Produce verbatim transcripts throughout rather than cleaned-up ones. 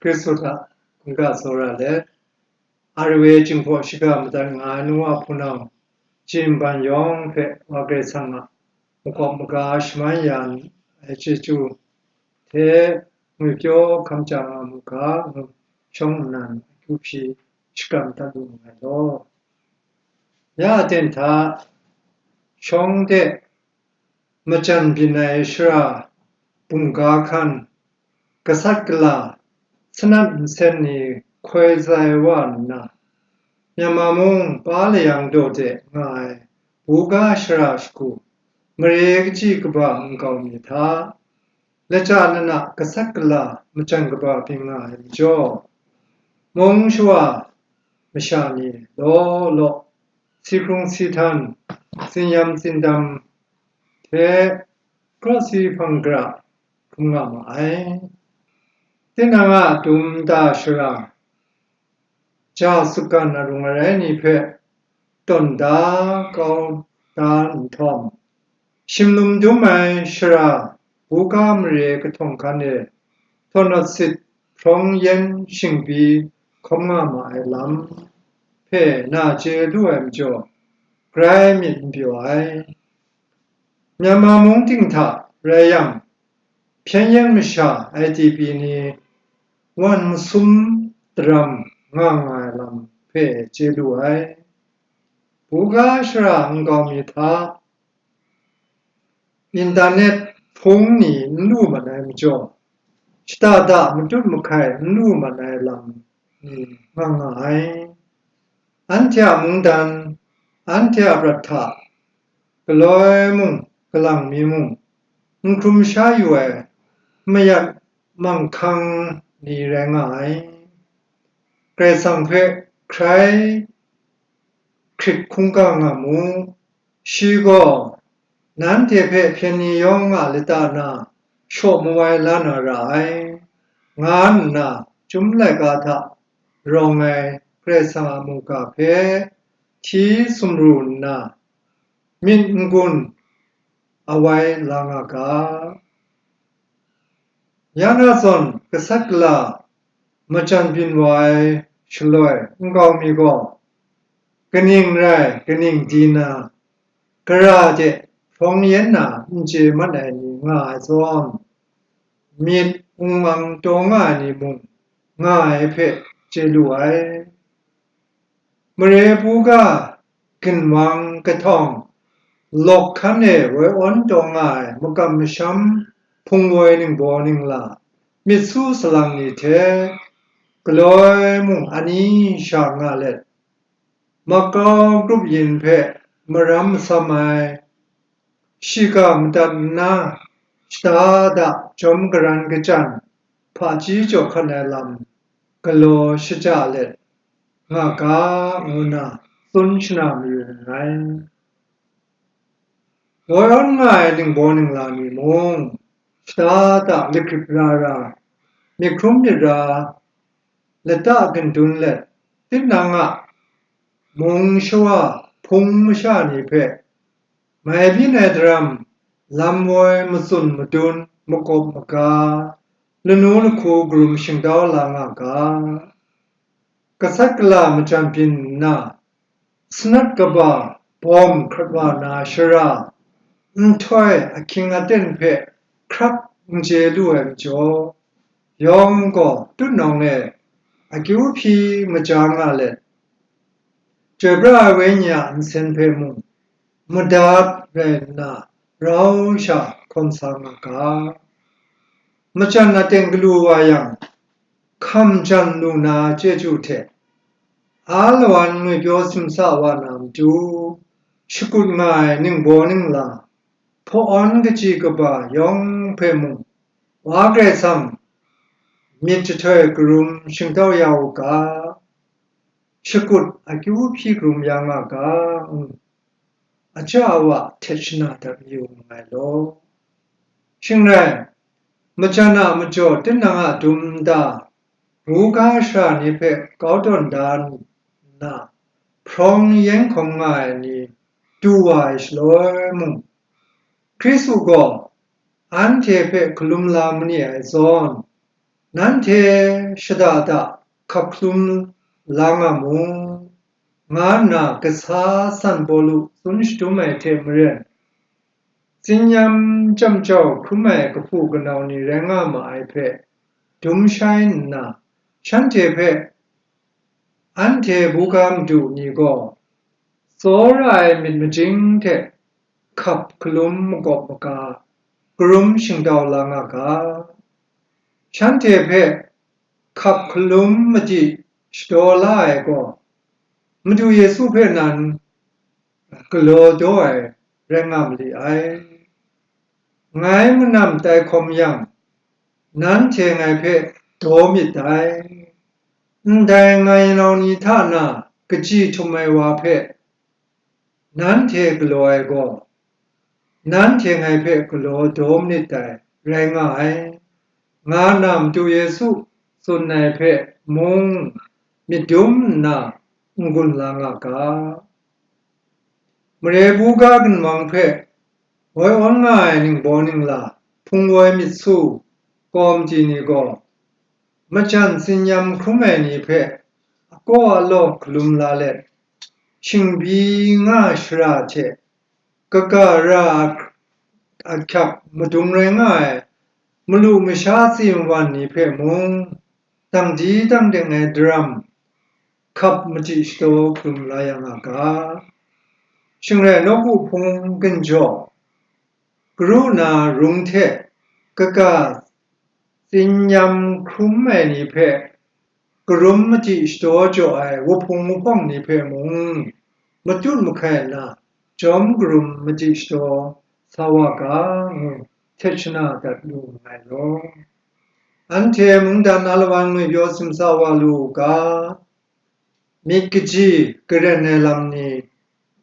Hkristu hta hkungga tsawra let, R W A Jinghpaw Shiga Madat nga ai nu wa hpunau, chye nban yawng hpe Wa Karai Kasang a makawp maga shaman ya ai chyeju hte ngwi pyaw hkam ja nga mu ga, ngu shawng nnan akyu hpyi shakram dat lu nngai law. Ya aten hta shawng de majan byin ai shara bungga hkan, gasat gala, sanat nsen ni hkoi zai wa nna, Myanmar mung pa layang daw de nga ai buga shara shagu, mare kaji kaba nkau mi hta, laja lana gasat gala majan kaba byin nga ai majaw, mung shawa masha ni law law, si hkrung si htan, tsin yam tsin dam hte, krawsi hpang gara hkrum nga ma ai. Tinang a dum da shara, ja sutgan arung arai ni hpe tawn da kau da nhtawm, shimlum dum ai shara buga mare kahtawng hkan e htawnawt sit hprawng yen shingbi hkawm nga ma ai lam hpe na chye lu ai majaw, grai myit n pyaw ai. Myanmar mung ting hta rai yang, hpyen yen masha I D P ni wan masum daram nga nga ai lam hpe chye lu ai. Buga shara nkau mi hta, internet hpung ni n lu mat ai majaw, shada da matut mahkai n lu mat ai lam ni nga nga ai. Anhte a mungdan, anhte a prat hta, galoi mung, galang mi mung, n hkrum sha yu ai mayat manghkang ni rai nga ai. Karai Kasang hpe hkrai hkrit hkungga nga mu, shi gaw nanhte hpe hpyen ni yawng a lata na shaw mawai la na ra ai, nga nna Chyum laika hta rawng ai Karai Kasang a mungga hpe hti sumru nna, myit n-gun awai la nga ga. Ya na zawn gasat gala majan byin wa ai shaloi nkau mi gaw, kaning rai, kaning di na, gara de hprawng yen na n chye mat ai ni nga ai zawn, myit wung mang taw nga ai ni mung nga ai hpe chye lu ai. Mare buga ginwang kahtawng, lawk hkan e woi awn taw nga ai makam masham hpungwoi ningbaw ningla, myit su salang ni hte, galoi mung ani sha nga let, makau grup yin hpe maram masam ai, shiga madat nna, shada da jawm garan kachyan, hpaji jaw hkan ai lam galaw shaja let nga ga, ngu nna tsun shana mayu nngai. Woi awn nga ai ningbaw ningla ni mung, shada da lit grip ra ra, myit hkrum myit ra, lata gun dun let, tinang a mung shawa hpung masha ni hpe mai byin ai daram, lam woi matsun madun, makawp maga, lanu lahku karum shingtau la nga ga. Gasat gala majan byin nna, sanat kaba bawm hkrat wa na shara, nhtoi ahkying aten hpe hkrap n chye lu ai majaw, yawng gaw tutnawng e akyu hpyi maja nga let, chyoi pra ai wenyi a nsen hpe mung madat rai nna rau sha hkawn sa nga ga. Majan aten galu wa yang, hkam jan lu na chyeju hte, a lawan ngwi pyaw simsa wa na matu, shakut nga ai ningbaw ningla, hpaw awn kaji kaba yawng hpe mung, Wa Karai Kasang myit jahtoi karum shingtau ya u ga, shakut akyu hpyi karum ya nga ga, ngu aja awa htet shana dat mayu nngai law. Shing rai, majan a majaw tinang a dum nta, buga shara ni hpe kau tawn da nna, hprawng yen hkawm nga ai ni du wa ai shaloi mung, Hkristu gaw anhte hpe hkalum la ma ni ai zawn, nanhte shada da hkap hkalum la nga mu, nga nna kasa San Pawlu tsun shadum ai hte maren, tsin-yam chyam jau hkrum ai kahpu kanau ni rai nga ma ai hpe dum shai nna, shanhte hpe anhte buga madu ni gaw tsawra ai myit majing hte hkap hkalum makawp maga karum shingtau la nga ga, shanhte hpe hkap hkalum madi shadaw la ai gaw, Madu Yesu hpe nan galaw daw ai rai nga ma li ai. Ngai manam tai hkawm yang, nanhte ngai hpe daw myit dai. Ndai ngai nau ni hta na kaji htum ai wa hpe nanhte galaw ai gaw, nanhte ngai hpe galaw daw manit dai rai nga ai, nga na Madu Yesu tsun ai hpe mung myit dum nna n-gun la nga ga. Mare buga ginwang hpe woi awn nga ai ningbaw ningla, hpung woi myit su, kawmti ni gaw, majan tsin-yam hkrum ai ni hpe akaw alaw hkalum la let, shingbi nga shara hte kaga ra ahk-, ahkyak madung rai nga ai malu masha tsi mawan ni hpe mung, dang di dang deng ai daram hkap madi shadaw hkalum la ya nga ga. Shing rai nawku hpung ginjaw, karu na rung hte kaga tsin-yam hkrum ai ni hpe karum madi shadaw jaw ai wuhpung wuhpawng ni hpe mung matut mahkai nna, jawm karum madi shadaw sa wa ga, ngu htet shana dat lu nngai law. Anhte mungdan alawan ngwipyaw simsa wa lu u ga, myit kaji karen ai lam ni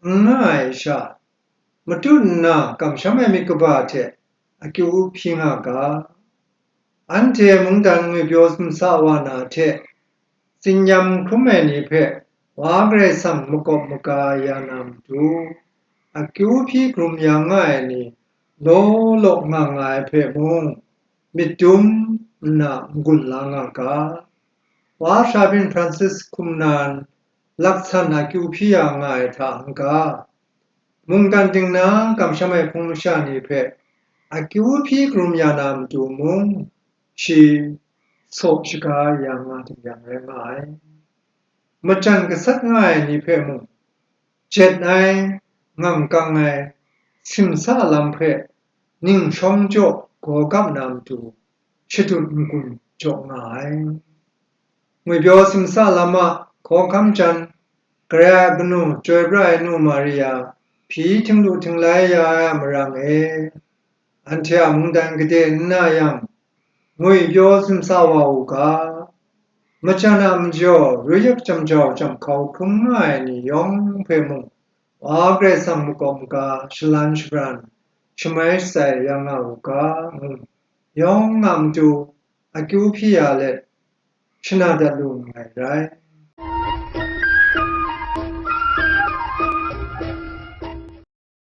n nga ai sha, matut nna kamsham ai myit kaba hte akyu hpyi nga ga. Anhte mungdan ngwipyaw simsa wa na hte tsin-yam hkrum ai ni hpe Wa Karai Kasang makawp maga ya na matu, akyu hpyi hkrum ya nga ai ni law law nga nga ai hpe mung, myit dum nna n-gun la nga ga. Wa Shabyin Francis hkum nan laksan akyu hpyi ya nga ai hta n-ga, mungkan dingna kamsham ai hpung masha ni hpe akyu hpyi hkrum ya na matu mung, shi saw shaga ya nga ding yang rai nga ai. Majan gasat nga ai ni hpe mung, jet ai, ngang kang ai, simsa lam hpe ning shawng jaw gaw gam na matu, shadut n-gun jaw nga ai. Ngwipyaw simsa lam a hkawhkam jan, Karai a kanu, Chyoi pra ai nu Maria, hpyi htinglu htinglai ya ai a marang e, anhte a mungdan gade n na yang, ngwipyaw simsa wa u ga, majan a majaw ruyuk jam jau jam hkau hkrum nga ai ni yawng hpe mung, Wa Karai Kasang makawp maga shalan shabran, shamai shatsai ya nga u ga, ngu yawng a matu akyu hpyi ya let, shana dat lu nngai rai.